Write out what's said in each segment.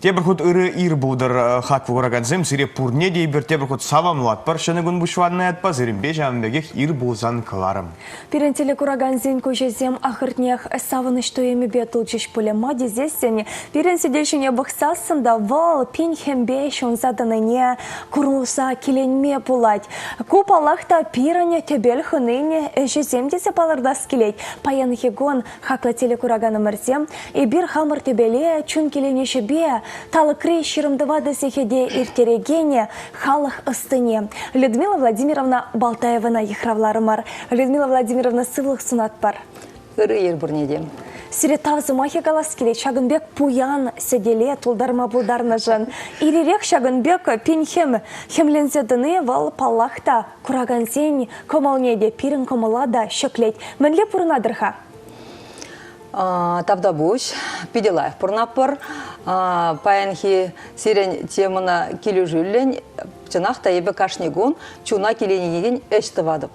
Тепӗр хут ырӑ ир пултӑр, хаклӑ куракансем. Сире пурне те эпир тепӗр хут саламлатпӑр. Ҫӗнӗ кун пуҫланнӑ ятпа сирӗнпе ҫавӑн пекех ир пулсан кӑларӑм. Пирӗн телекуракансен куҫӗсем ахӑртнех савӑнӑҫ туйӑмӗпе тулчӗҫ пулӗ. Ма тесессӗн, пирӗн сӗтел ҫине пӑхсассӑн та вӑл пин хӗмпе ҫунса тӑнине курмуса киленме пулать. Ку, паллах та, пирӗн тӗпел хӑнин ӗҫӗсем тесе палӑртас килет. Паянхи кун Хаклӑ телекураканӑмӑрсем, эпир хамӑр тӗпеле чун киленӗҫӗпе талӑкри 24 сехете ирттерекен халӑх ӑстине Людмила Владимировна Балтаевӑна йыхравларӑмӑр. Людмила Владимировна, сывлӑх сунатпӑр. Ырӑ ир пурне те. Сире тав сӑмахӗ калас килет, ҫакӑн пек пуян сӗтеле тултарма пултарнӑшӑн. Ир-ирех ҫакӑн пек пин хӗм хӗмленсе тӑни вӑл, паллах та, Куракансен кӑмӑлне те, пирӗн кӑмӑла та ҫӗклет. Мӗнле пурӑнатӑр-ха? Тавтапуҫ. Питӗ лайӑх пурӑнатпӑр. Паянхи сирӗн темӑна килӗшӳллӗн, чӑнах та эпӗ кашни кун чуна киленекен ӗҫ тӑватӑп.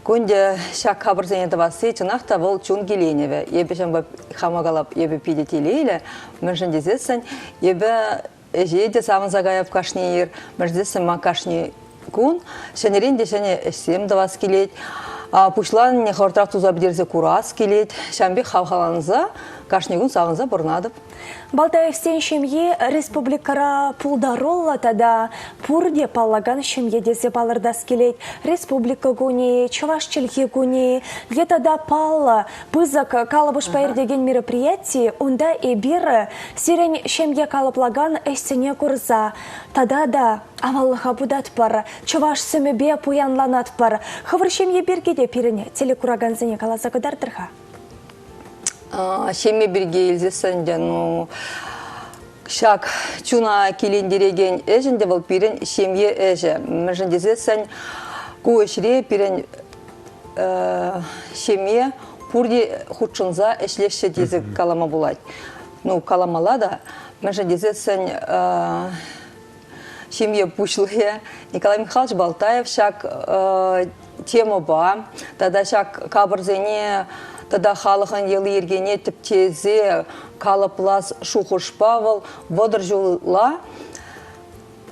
Кунте ҫак капӑрсене тӑвасси чӑнах та вӑл чун киленӗвӗ. Эпӗ ҫавӑнпа хама калап, эпӗ питӗ телейлӗ. Мӗншӗн тесессӗн эпӗ Ӗҫе те савӑнса каяп кашни ир. Мӗншӗн ман кашни кун ҫӗнӗрен те ҫӗнӗ ӗҫсем тӑвас килет. Пуҫланнине хӑвӑртрах туса пӗтерсе курас килет. Ҫавӑн пек хавхаланса кашни кун савӑнса пурӑнатӑп. Балтаевсен ҫемйи республикӑра пултаруллӑ тата пурте паллакан ҫемье тесе палӑртас килет. Республика кунӗ, чӑваш чӗлхи кунӗ е тата паллӑ Пысӑк калӑпӑшпа иртекен мероприяти унта эпир сирӗн ҫемье калӑплакан ӗҫсене курса тата та аваллӑха путатпӑр, чӑваш сӗмӗпе пуянланатпӑр. Хӑвӑр ҫемье пирки те пирӗн телекуракансене каласа кӑтартӑр-ха. Ҫемье пирки илсессӗн те, ну, ҫак чуна килентерекен ӗҫ ӗнтӗ вӑл пирӗн ҫемье ӗҫӗ. Мӗншӗн тесессӗн ку ӗҫре пирӗн ҫемье пурте хутшӑнса ӗҫлеҫҫӗ тесе калама пулать. Ну, каламалла та, мӗншӗн тесессӗн ҫемье пуҫлӑхӗ Николай Михайлович Балтаев ҫак темӑпа тата ҫак капӑрсене тата халӑхӑн йӑли-йӗркине тӗпчесе калӑплас шухӑшпа вӑл 30 ҫулла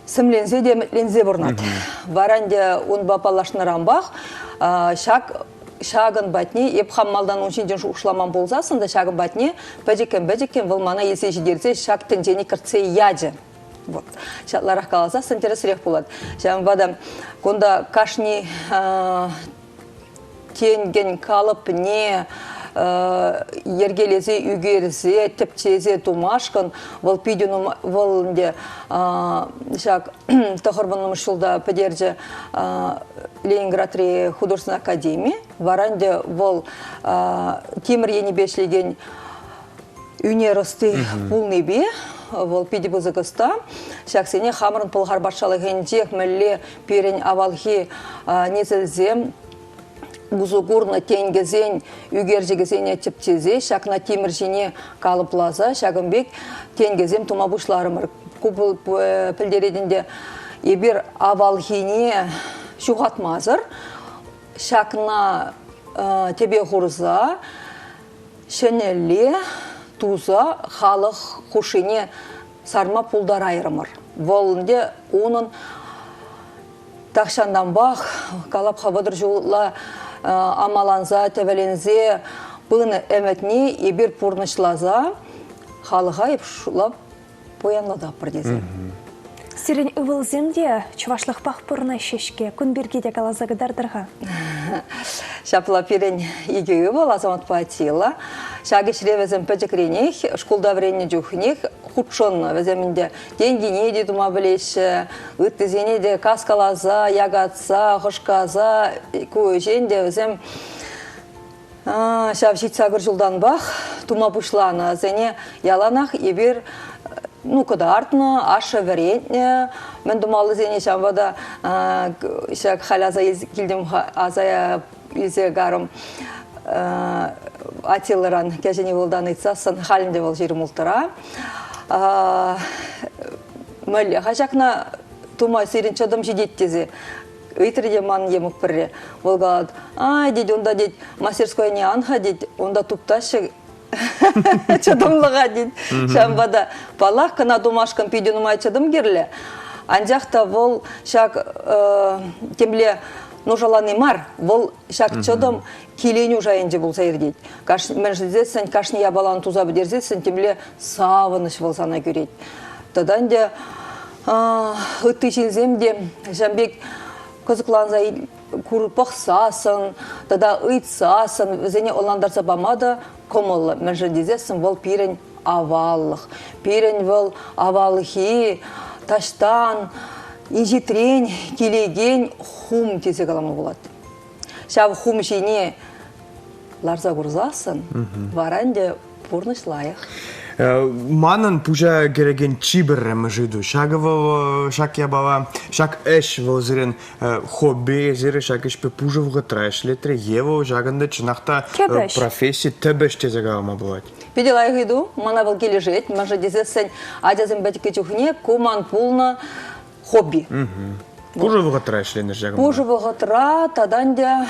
сӗмленсе те ӗмӗтленсе пурӑнать. Вара ӗнтӗ унпа паллашнӑранпах ҫак ҫакӑн патне эп хам малтан ун ҫинчен шухӑшламан пулсассӑн та ҫакӑн патне пӗчӗккӗн-пӗчӗккӗн вӑл мана илсе ҫитерсе ҫак тӗнчене кӗртсе ячӗ. Вот. Ҫапларах каласассӑн тӗрӗсрех пулать. Ҫавӑнпа та кунта кашни тенкӗн калӑпне йӗркелесе ӳкерсе тӗпчесе тумашкӑн вӑл питӗ нумай вӑл ӗнтӗ ҫак 90-мӗш ҫулта пӗтерчӗ Ленинградри художественнӑй академи. Вара ӗнтӗ вӑл тимӗр енӗпе ӗҫлекен ӳнер ӑсти пулнипе вӑл питӗ пысӑк ӑста. Ҫаксене хамӑрӑн Пӑлхар патшалӑхӗнчех мӗнле пирӗн авалхи несӗлсем усӑ курнӑ тенкӗсен ӳкерчӗкӗсене тӗпчесе ҫакна тимӗр ҫине калӑпласа ҫакӑн пек тенкӗсем тума пуҫларӑмӑр. Ку пӗлтерет ӗнтӗ эпир авалхине ҫухатмасӑр ҫакна тӗпе хурса ҫӗнӗлле туса халӑх хушшине сарма пултарайрӑмӑр. Вӑл ӗнтӗ унӑн тахҫантанпах калап-ха 30 ҫулла амаланса, тӗвӗленсе пынӑ ӗмӗтне эпир пурнӑҫласа халӑха эп шутлап пуянлататпӑр тесе. Сирӗн ывӑлсем те чӑвашлӑхпах пурӑнаҫҫӗ-ҫке. Кун пирки те каласа кӑтартӑр-ха. Ҫапла пирӗн икӗ ывӑл, Асаматпа Атила. Ҫак ӗҫре вӗсем пӗчӗкренех, шкулта вӗреннӗ чухнех хутшӑннӑ. Вӗсем ӗнтӗ тенкине те тума пӗлеҫҫӗ, ыттисене те каскаласа, якатса, хӑшкаса ку ӗҫе ӗнтӗ вӗсем Ҫав 78 ҫултанпах тума пуҫланӑ. Вӗсене яланах эпир ну, кӑтартнӑ, ашшӗ вӗрентнӗ. Мӗн тумаллисене ҫавӑнпа та ҫак халь аса килтӗм, аса илсе карӑм. Атилӑран кӗҫӗн ывӑлтан ыйтсассӑн халь ӗнтӗ вӑл 26-ра. Мӗнле-ха ҫакна тума сирӗн чӑтӑм ҫитет тесе ыйтрӗ те ман йӑмӑк пӗрре. Вӑл калать, ай, тет, унта, тет, мастерскойне ан-ха, тет, унта туптаҫҫӗ. Чӑтӑмлӑха тет. Ҫавӑнпа та, паллах, кӑна тумашкӑн питӗ нумай чӑтӑм кирлӗ. Анчах та вӑл ҫак темле нушалани мар, вӑл ҫак чӑтӑм киленӳ шайӗнче пулса иртет. Мӗншӗн тесен кашни япалан туса пӗтерсессӗн темле савӑнӑҫ вӑл сана кӳрет. Тата ӗнтӗ ытти ҫынсем те ҫавӑн пек кӑсӑкланса пӑхсассӑн тата ыйтсассӑн вӗсене ӑнлантарса пама та кӑмӑллӑ. Мӗншӗн тесессӗн вӑл пирӗн аваллӑх. Пирӗн вӑл авалхи таҫтан инҫетрен килекен хум тесе калама пулать. Ҫав хум ҫине ларса курсассӑн вара ӗнтӗ пурнӑҫ лайӑх. Манӑн пуҫа кӗрекен чи пӗрремӗш ыйту ҫакӑ вӑл ҫак япала, ҫак ӗҫ вӑл сирӗн хобби, эсир ҫак ӗҫпе пушӑ вӑхӑтра ӗҫлетрӗ е вӑл ҫакӑнта чӑнах та професси тӗп ӗҫ тесе калама пулать? Питӗ лайӑх ыйту. Мана вӑл килӗшет. Мӗншӗн тесессӗн ачасем пӗчӗккӗ чухне ку ман пулнӑ хобби. Пушӑ вӑхӑтра ӗҫленӗ ҫакӑнпа? Пушӑ вӑхӑтра тата ӗнтӗ...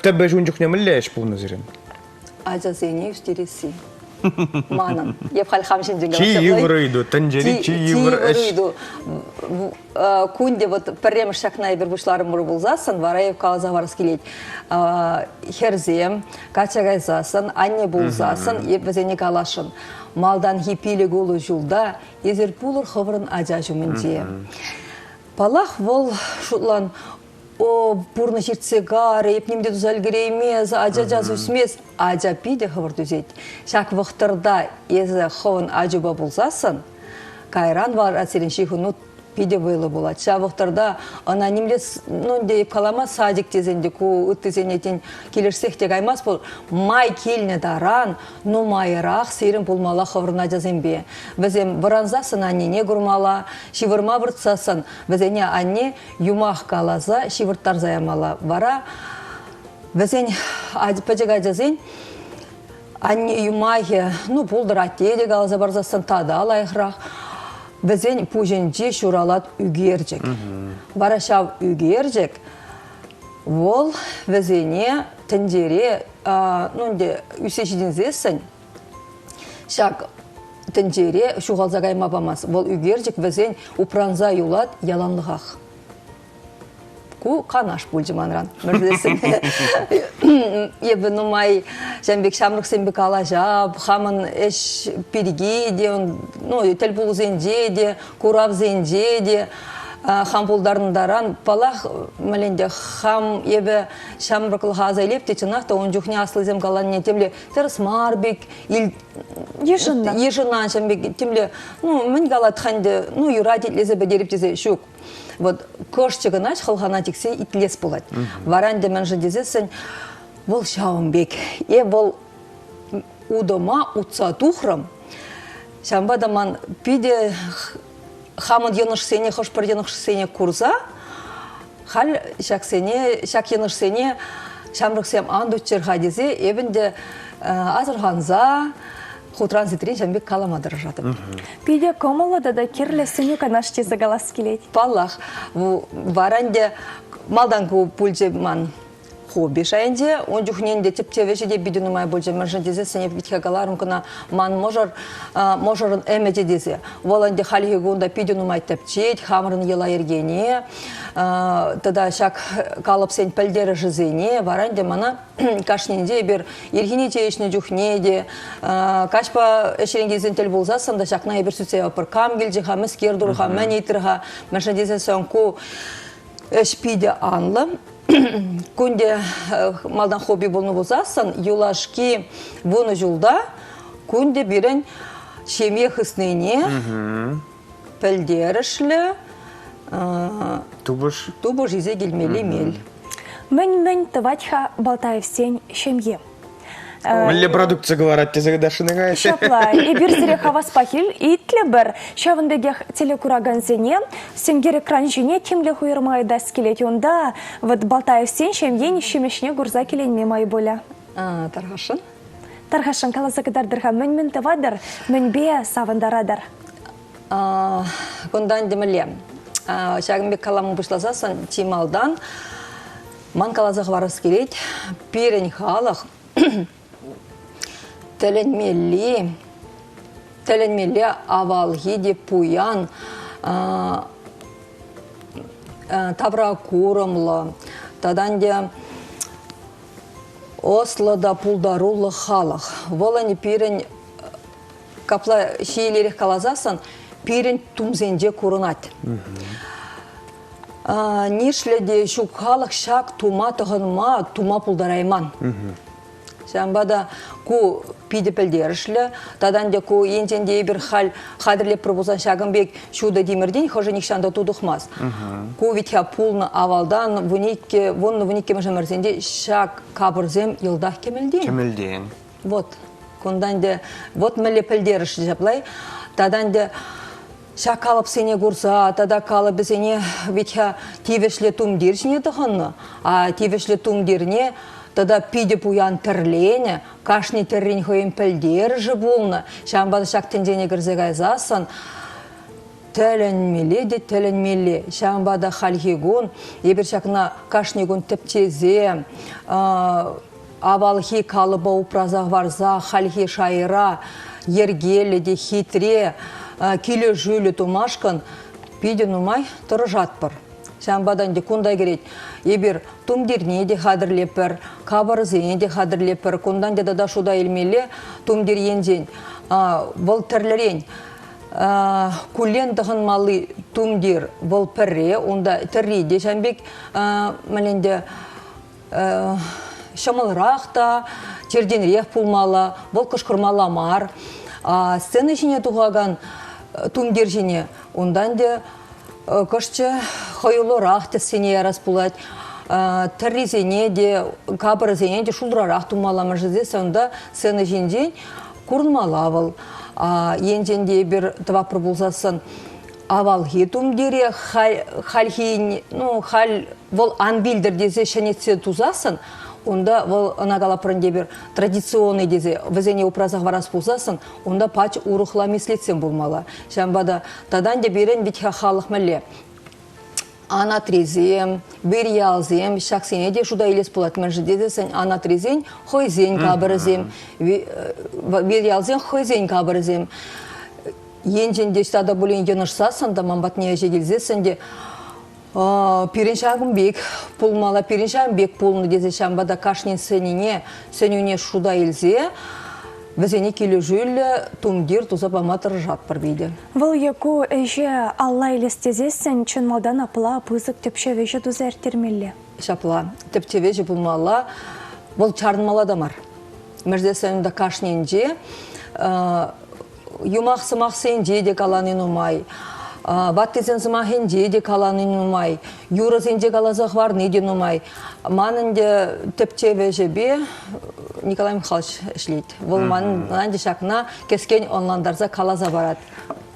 Тӗп ӗҫ ун чухне мӗнле ӗҫ пулнӑ сирӗн? Ачасене ӳстересси. Манӑн. Эп халь хам ҫинчен Чи йывӑр ыйту, тӗнчери чи йывӑр ӗҫ. ыйту. Кунте вот пӗрремӗш ҫакна эпир пуҫларӑмӑр пулсассӑн, вара эп каласа хӑварас килет. Хӗрсем качча кайсассӑн, анне пулсассӑн, эп вӗсене каласшӑн. Малтанхи пилӗк-улӑ ҫулта эсир пулӑр хӑвӑрӑн ача ҫумӗнче. Паллах, вӑл шутлан, о, пурнӑҫ иртсе карӗ, эп ним те туса ӗлкӗреймес, ача час ӳсмест. Ача питӗ хӑвӑрт ӳсет. Ҫак вӑхӑтӑрта эсӗ хӑвӑн ачупа пулсассӑн, кайран вара сирӗн ҫыхӑну питӗ вӑйлӑ пулать. Ҫав вӑхӑтӑрта ӑна нимле, ну, ӗнтӗ эп калама садик тесен те ку ыттисене тен килӗшсех те каймасть пул. Май килнӗ таран нумайрах сирӗн пулмалла хӑвӑрӑн ачасемпе. Вӗсем вӑрансассӑн аннене курмалла, ҫывӑрма выртсассӑн вӗсене анне юмах каласа ҫывӑрттарса ямалла. Вара вӗсен пӗчӗк ачасен анне юмахӗ, ну, пултӑр атте те каласа парсассӑн тата лайӑхрах. Вӗсен пуҫӗнче ҫуралать ӳкерчӗк. Вара ҫав ӳкерчӗк вӑл вӗсене тӗнчере, ну, ӗнтӗ ӳссе ҫитӗнсессӗн ҫак тӗнчере ҫухалса кайма памасть. Вӑл ӳкерчӗк вӗсен упранса юлать яланлӑхах. Ку канаш пулчӗ манран. Эпӗ нумай ҫавӑн пек ҫамрӑксемпе калаҫап, хамӑн ӗҫ пирки те, ну, тӗлпулусенче те, куравсенче те хам пултарнӑ таран, паллах, мӗнле те хам эпӗ ҫамрӑклӑха аса илеп те, чӑнах та ун чухне аслисем каланине темле тӗрӗс мар пек йышӑннӑ. Йышӑннӑ ҫавӑн пек темле, ну, мӗн калать-ха ӗнтӗ, ну, юрать итлесе пӗтереп тесе, ҫук. Вот кӑшчӗ кӑна хӑлхана тиксе итлес пулать. Вара ӗнтӗ мӗншӗн тесессӗн вӑл ҫавӑн пек. Е вӑл утӑма утса тухрӑм. Ҫавӑнпа та ман питӗ хамӑн йӑнӑшсене, хӑш-пӗр йӑнӑшсене курса халь ҫаксене, ҫак йӑнӑшсене ҫамрӑксем ан туччӑр-ха тесе эп ӗнтӗ асӑрханса хутран-ситрен ҫавӑн пек калама тӑрӑшатӑп. Питӗ кӑмӑллӑ тата кирлӗ сӗнӳ канаш тесе калас килет. Паллах, вара ӗнтӗ малтан ку пулчӗ ман хобби шайӗнче. Ун чухне ӗнтӗ тӗпчев ӗҫӗ те питӗ нумай пулчӗ. Мӗншӗн тесессӗн эп витхе каларӑм кӑна ман мӑшӑр, мӑшӑрӑн ӗмӗчӗ тесе. Вӑл ӗнтӗ хальхи кунта питӗ нумай тӗпчет, хамӑрӑн йӑла-йӗркене тата ҫак калӑпсен пӗлтерӗшӗсене. Вара ӗнтӗ мана кашнинче эпир ирхине чей ӗҫнӗ чухне те, каҫпа ӗҫрен килсен тӗл пулсассӑн та ҫакна эпир сӳтсе явӑпӑр. Кам килчӗ-ха, мӗскер тур-ха, мӗн ыйтрӗ-ха, мӗншӗн тесен ку ӗҫ питӗ анлӑ. Кунте малтан хобби пулнӑ пулсассӑн юлашки вунӑ ҫулта кунте пирӗн ҫемье хыснине пӗлтерӗшлӗ тупӑш тупӑш илсе килмелли мел. Мӗн-мӗн тӑвать-ха Балтаевсен ҫемйи? Мӗнле продукци кӑларать тесе кӑтартшӑн Ҫапла, эпир сире хаваспах итлӗпӗр. Ҫавӑн пекех телекуракансене сенкер экран ҫине тимлӗх уйӑрма ыйтас килет. Унта вот Балтаевсен ҫемйин ҫимӗҫне курса киленме май пулӗ. Тархасшӑн. Тархасшӑн каласа кӑтартӑр-ха, мӗн-мӗн тӑватӑр, мӗнпе савӑнтаратӑр? Кунта ӗнтӗ мӗнле? Ҫакӑн пек калама пуҫласассӑн чи малтан ман каласа хӑварас килет, пирӗн халӑх. тӗлӗнмелли, тӗлӗнмелле авалхи те пуян тавра курӑмлӑ тата ӗнтӗ ӑслӑ та пултаруллӑ халӑх. Вӑл ӗнтӗ пирӗн капла ҫиелерех каласассӑн пирӗн тумсенче курӑнать. Нишлӗ те ҫук халӑх ҫак тума тӑхӑнма тума пултарайман. Ҫавӑнпа та ку питӗ пӗлтерӗшлӗ. Тата ӗнтӗ ку енчен те эпир халь хатӗрлетпӗр пулсан ҫакӑн пек ҫутӑ тимӗртен хӑшӗ нихҫан та тутӑхмасть. Ку вӗт-ха пулнӑ авалтан 12, 10-12 ӗмӗрсенче ҫак капӑрсем йӑлтах кӗмӗлтен. Кӗмӗлтен. Вот. Кунта ӗнтӗ вот мӗнле пӗлтерӗшлӗ ҫапла. Тата ӗнтӗ ҫак калӑпсене курса тата калӑпӗсене вӗт-ха тивӗҫлӗ тумтир ҫине тӑхӑннӑ, а тивӗҫлӗ тумтирне тата питӗ пуян тӗрленӗ, кашни тӗррин хӑйӗн пӗлтерӗшӗ пулнӑ. Ҫавӑнпа та ҫак тӗнчене кӗрсе кайсассӑн тӗлӗнмелле те тӗлӗнмелле. Ҫавӑнпа та хальхи кун эпир ҫакна кашни кун тӗпчесе авалхи калӑпа упраса хӑварса хальхи шайра йӗркеллӗ те хитре килӗшӳллӗ тумашкӑн питӗ нумай тӑрӑшатпӑр. Ҫавӑнпа та ӗнтӗ кунта кӗрет. Эпир тумтирне те хатӗрлетпӗр, капӑрсене те хатӗрлетпӗр. Кунтан те тата шута илмелле тумтир енчен. Вӑл тӗрлӗрен куллен тӑхӑнмалли тумтир вӑл пӗрре, унта тӗрри те ҫавӑн пек мӗн ӗнтӗ ҫӑмӑлрах та, чертенрех пулмалла, вӑл кӑшкӑрмалла мар. Сцена ҫине тухакан тумтир ҫине унтан ӗнтӗ кӑшчӗ хӑюллӑрах тӗссене ярас пулать. Тӗррисене те, капӑрӗсене те шултрарах тумалла мӗншӗн тесен унта сцена ҫинчен курӑнмалла вӑл. Енчен те эпир тӑватпӑр пулсассӑн авалхи тумтире хальхи, ну, халь вӑл ан вилтӗр тесе ҫӗнетсе тусассӑн, унта вӑл ӑна калапӑр ӗнтӗ эпир традиционный тесе вӗсене упраса хӑварас пулсассӑн, унта пач урӑхла меслетсем пулмалла. Ҫавӑнпа та тата ӗнтӗ пирӗн вӗт-ха халӑх мӗнле анатрисем, вирьялсем, ҫаксене те шута илес пулать. Мӗншӗн тесен анатрисен хӑйсен капӑрӗсем, вирьялсен хӑйсен капӑрӗсем. Енчен те ӑҫта та пулин йӑнӑшсассӑн та ман патне ӗҫе килсессӗн те пирӗн ҫакӑн пек пулмалла, пирӗн ҫавӑн пек пулнӑ тесе ҫавӑнпа та кашнин сӗнине, сӗнӳне шута илсе вӗсене килӗшӳллӗ тумтир туса пама тӑрӑшатпӑр питӗ. Вӑл е ку ӗҫе алла илес тесессӗн чӑн малтан апла пысӑк тӗпчев ӗҫӗ туса ирттермелле. Ҫапла, тӗпчев ӗҫӗ пулмалла, вӑл чарӑнмалла та мар. Мӗншӗн та кашнинче юмах-сӑмахсенче те калани нумай, ваттисен сӑмахӗнче те калани нумай, юрӑсенче каласа хӑварни те нумай. Ман ӗнтӗ тӗпчев ӗҫӗпе Николай Михайлович ӗҫлет. Вӑл ман ӗнтӗ ҫакна кӗскен ӑнлантарса каласа парать.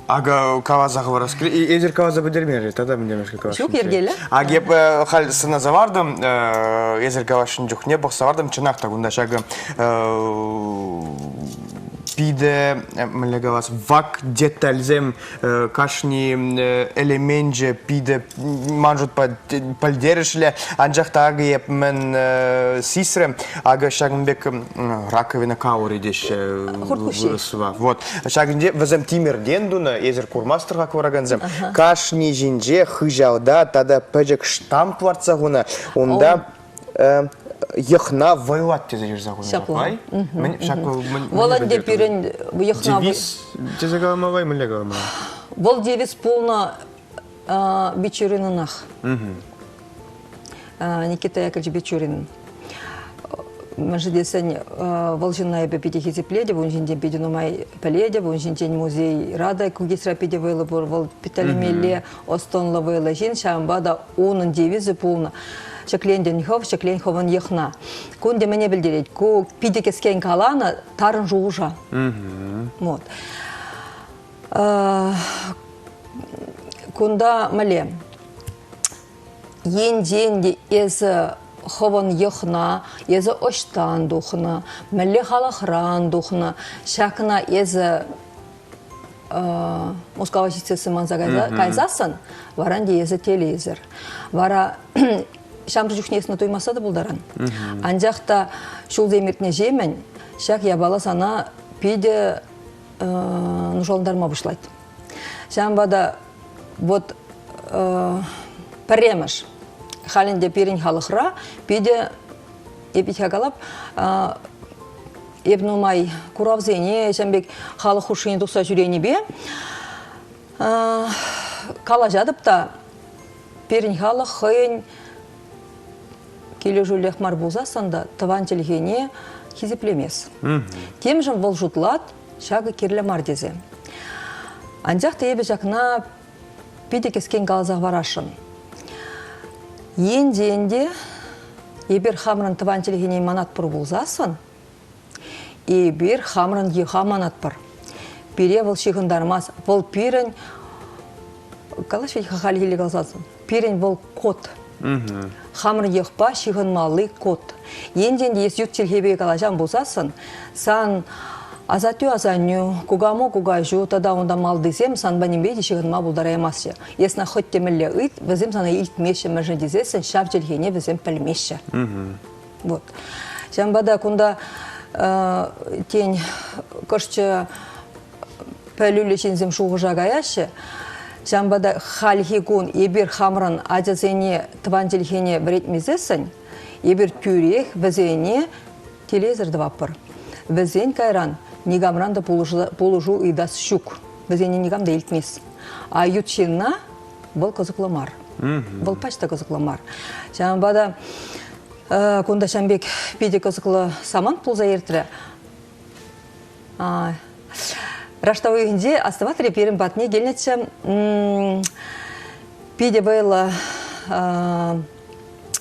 Ага, каласа хӑварас килет. Эсир каласа пӗтермерӗ, тата мӗн темешкел каласшӑн. Ҫук, йӗркеллӗ. Ак эп халь сӑнаса вартӑм, эсир каласшӑн чухне пӑхса вартӑм, чӑнах та кунта ҫакӑ питӗ, мӗнле калас, вак детальсем кашни элеменчӗ питӗ, ман шутпа, пӗлтерӗшлӗ. Анчах та акӑ эп мӗн сисрӗм, акӑ ҫакӑн пек раковина каури теҫҫӗ вырӑсла. Вот. Ҫакӑнче вӗсем тимӗртен тунӑ, эсир курмастӑр-ха куракансем. Кашни ҫинче хыҫалта тата пӗчӗк штамп лартса хунӑ. Унта йӑхна вӑйлат тесе ҫырса хунӑ. Ҫапла. Вӑл ӗнтӗ пирӗн йӑхна... Девиз тесе каламалла-и, мӗнле каламалла? Вӑл девиз пулнӑ Бичуринӑнах. Никита Яковлевич Бичурин. Мӗншӗн тесен вӑл ҫынна эпӗ питӗ хисеплетӗп, ун ҫинчен питӗ нумай пӗлетӗп, ун ҫинчен музейра та Кугисра питӗ вӑйлӑ пур, вӑл тӗлӗнмелле ӑс-тӑнлӑ вӑйлӑ ҫын, ҫавӑнпа та унӑн девизӗ пулнӑ ҫӗклентӗн хӑв, ҫӗклен хӑвӑн йӑхна. Ку ӗнтӗ мӗне пӗлтерет? Ку питӗ кӗскен каланӑ тарӑн шухӑша. Вот. Кунта мӗнле? Енчен те эсӗ хӑвӑн йӑхна, эсӗ ӑҫтан тухнӑ, мӗнле халӑхран тухнӑ, ҫакна эсӗ Мускава ҫитсессӗн манса кайсассӑн, вара ӗнтӗ эсӗ телейсӗр. Вара ҫамрӑк чухне эсӗ туймасса та пултаран. Анчах та ҫулсем иртнӗҫемӗн ҫак япала сана питӗ нушалантарма пуҫлать. Ҫавӑнпа та вот пӗрремӗш халь ӗнтӗ пирӗн халӑхра питӗ эпӗ калап, эп нумай куравсене ҫавӑн пек халӑх хушшине тухса ҫӳренипе калаҫатӑп та пирӗн халӑх хӑйӗн килӗшӳллех мар пулсассӑн та тӑван чӗлхене хисеплемест. Темшӗн вӑл шутлать, ҫакӑ кирлӗ мар тесе. Анчах та эпӗ ҫакна питӗ кӗскен каласа хӑварасшӑн. Енчен те эпир хамӑрӑн тӑван чӗлхене манатпӑр пулсассӑн, эпир хамӑрӑн йӑха манатпӑр. Пире вӑл ҫыхӑнтармасть. Вӑл пирӗн, калаҫ вӗт-ха хальхилле каласассӑн, пирӗн вӑл код. Хамӑр йӑхпа ҫыхӑнмалли код. Енчен те эс ют чӗлхепе калаҫан пулсассӑн, сан асаттӳ-асаннӳ, кукаму-кукаҫу тата унта малтисем санпа нимпе те ҫыхӑнма пултараймаҫҫӗ. Эс на хӑть темӗнле ыйт, вӗсем сана илтмеҫҫӗ, мӗншӗн тесессӗн ҫав чӗлхене вӗсем пӗлмеҫҫӗ. Вот. Ҫавӑнпа та кунта тен кӑшчӗ пӗлӳллӗ ҫынсем шухӑша каяҫҫӗ. Ҫавӑнпа та хальхи кун эпир хамӑрӑн ачасене тӑван чӗлхене вӗрентмесессӗн, эпир тӳрех вӗсене телейсӗр тӑватпӑр. Вӗсен кайран никамран та пулӑшу ыйтас ҫук. Вӗсене никам та илтмест. А ют ҫынна вӑл кӑсӑклӑ мар. Вӑл пач та кӑсӑклӑ мар. Ҫавӑнпа та кунта ҫавӑн пек питӗ кӑсӑклӑ самант пулса иртрӗ. Раштав уйӑхӗнче астӑватри пирӗн патне килнӗччӗ питӗ вӑйлӑ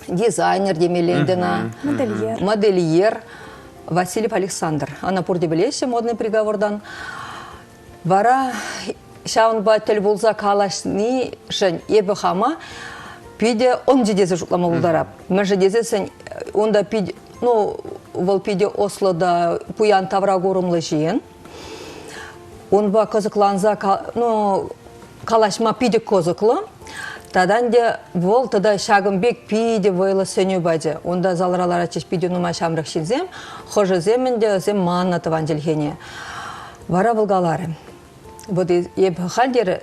дизайнер темелле ӗнтӗ ӑна. Модельер. Модельер Васильев Александр. Ӑна пурте пӗлеҫҫӗ модный приговортан. Вара ҫавӑнпа тӗл пулса калаҫнишӗн эпӗ хама питӗ ӑнчӗ тесе шутлама пултарап. Мӗншӗн тесессӗн унта пит, ну, вӑл питӗ ӑслӑ та пуян тавракурӑмлӑ ҫын. Унпа кӑсӑкланса, ну, калаҫма питӗ кӑсӑклӑ. Тата ӗнтӗ вӑл тата ҫакӑн пек питӗ вӑйлӑ сӗнӳ пачӗ. Унта залра ларатчӗҫ питӗ нумай ҫамрӑк ҫынсем. Хӑшӗсем ӗнтӗ вӗсем маннӑ тӑван чӗлхене. Вара вӑл каларӗ. Вот эп халь терӗ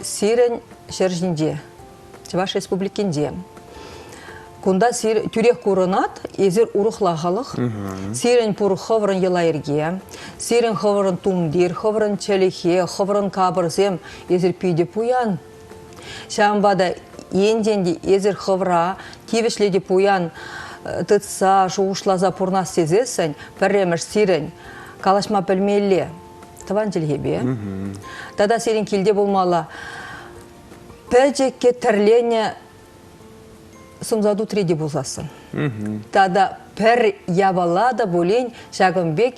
сирӗн ҫӗр ҫинче, Чӑваш Республикинче. Кунта сир тӳрех курӑнать, эсир урӑхла халӑх. Сирӗн пур хӑвӑрӑн йӑла-йӗрке, сирӗн хӑвӑрӑн тумтир, хӑвӑрӑн чӗлхе, хӑвӑрӑн капӑрсем. Эсир питӗ пуян. Ҫавӑнпа та енчен те эсир хӑвӑра тивӗҫлӗ те пуян тытса, шухӑшласа пурӑнас тесессӗн, пӗрремӗш сирӗн калаҫма пӗлмелле тӑван чӗлхепе. Тата сирӗн килте пулмалла пӗчӗккӗ тӗрленӗ сӑмса тутри те пулсассӑн. Тата пӗр япала та пулин ҫакӑн пек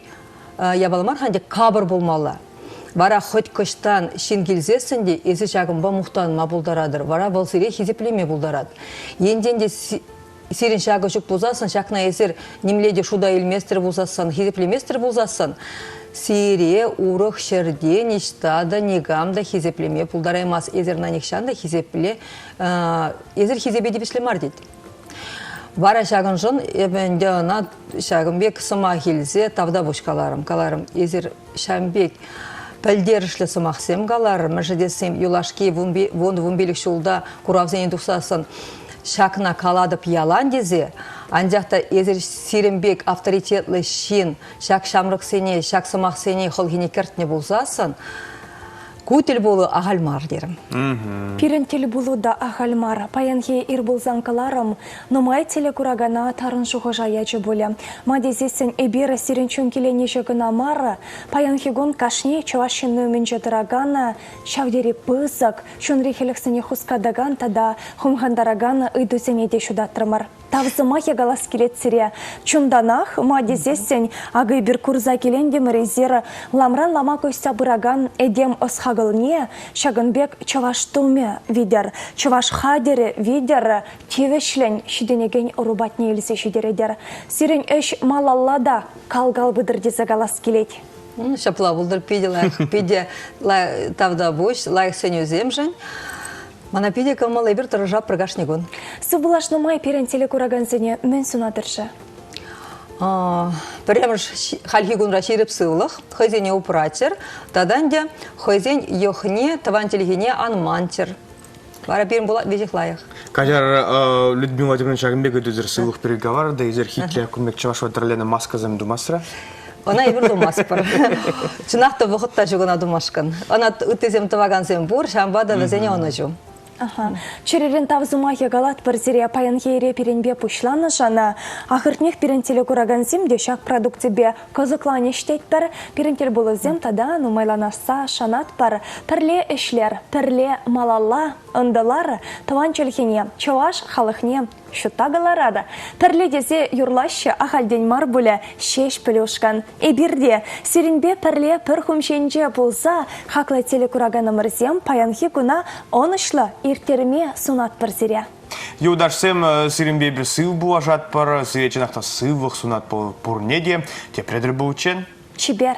япала мар-ха ӗнтӗ капӑр пулмалла. Вара хӑть кӑҫтан ҫын килсессӗн те эсир ҫакӑнпа мухтанма пултаратӑр. Вара вӑл сире хисеплеме пултарать. Енчен те сирӗн ҫакӑ ҫук пулсассӑн, ҫакна эсир нимле те шута илместӗр пулсассӑн, хисеплеместӗр пулсассӑн, сире урӑх ҫӗрте ниҫта та никам та хисеплеме пултараймасть. Эсир ӑна нихҫан та хисепле, эсир хисепе тивӗҫлӗ мар тет. Вара ҫакӑншӑн эпӗ ӗнтӗ ӑна ҫакӑн пек сӑмах илсе тавтапуҫ каларӑм. Каларӑм, эсир ҫавӑн пек пӗлтерӗшлӗ сӑмахсем каларӑр, мӗншӗн тесен юлашки вун-вунпилӗк ҫулта куравсене тухсассӑн ҫакна калатӑп ялан тесе, анчах та эсир сирӗн пек авторитетлӑ ҫын ҫак ҫамрӑксене, ҫак сӑмахсене хӑлхине кӗртнӗ пулсассӑн, ку тӗлпулу ахаль мар терӗм. Пирӗн тӗлпулу та ахаль мар. Паянхи ир пулсан кӑларӑм нумай телекуракана тарӑн шухӑша ячӗ пулӗ. Ма тесессӗн эпир сирӗн чун киленӗҫӗ кӑна мар, паянхи кун кашни чӑваш ҫынни умӗнче тӑракан ҫав тери пысӑк, чунри хӗлӗхсене хускатакан тата хумхантаракан ыйтусене те ҫутатрӑмӑр. Тав сӑмахӗ калас килет сире. Чунтанах, ма тесессӗн, акӑ эпир курса килентӗмӗр эсир ламран лама куҫса пыракан этем ӑс-хакӑлне ҫакӑн пек чӑваш тумӗ витӗр, чӑваш хатӗрӗ витӗр тивӗҫлӗн ҫитӗнекен ӑру патне илсе ҫитеретӗр. Сирӗн ӗҫ малалла та кал-кал пытӑр тесе калас килет. Ҫапла пултӑр, питӗ лайӑх, питӗ тавтапуҫ лайӑх сӗнӳсемшӗн. Мана питӗ кӑмӑл, эпир тӑрӑшатпӑр кашни кун. Сывпуллашнӑ май пирӗн телекуракансене мӗн сунатӑр-ши? Пӗрремӗш хальхи кунра ҫирӗп сывлӑх, хӑйсене упраччӑр тата ӗнтӗ хӑйсен йӑхне, тӑван чӗлхене ан манччӑр. Вара пирӗн пулать веҫех лайӑх. Каҫар, Людмила Владимировна ҫакӑн пек ыйтусӑр сывлӑх переговор да эсир хитле кун пек чӑвашла тӗрленӗ маскӑсем тумасра? Ӑна эпир тумастпӑр. Чӑнах та вӑхӑт та ҫук ӑна тумашкӑн. Ӑна ыттисем тӑвакансем пур, ҫавӑнпа та вӗсене ӑнӑҫу. Аха. Чӗререн тав сӑмахӗ калатпӑр сире паянхи ире пирӗнпе пуҫланӑшӑн. Ахӑртнех пирӗн телекуракансем те ҫак продукципе кӑсӑкланӗҫ тетпӗр. Пирӗн тӗлпулусем тата нумайланасса шанатпӑр. Пӗрле ӗҫлер, пӗрле малалла ӑнтӑлар тӑван чӗлхене, чӑваш халӑхне ҫутта кӑларар. Пӗрле тесе юрлаҫҫӗ ахальтен мар пулӗ Ҫеҫпӗл ушкӑн. Эпир те сирӗнпе пӗрле пӗр хум ҫинче пулса хаклӑ телекураканӑмӑрсем паянхи куна ӑнӑҫлӑ ирттерме сунатпӑр сире. Юлташсем, сирӗнпе эпир сыв пулашатпӑр, сире чӑнах та сывлӑх сунатпӑр пурне те. Тепре тӗл пулччен. Чипер.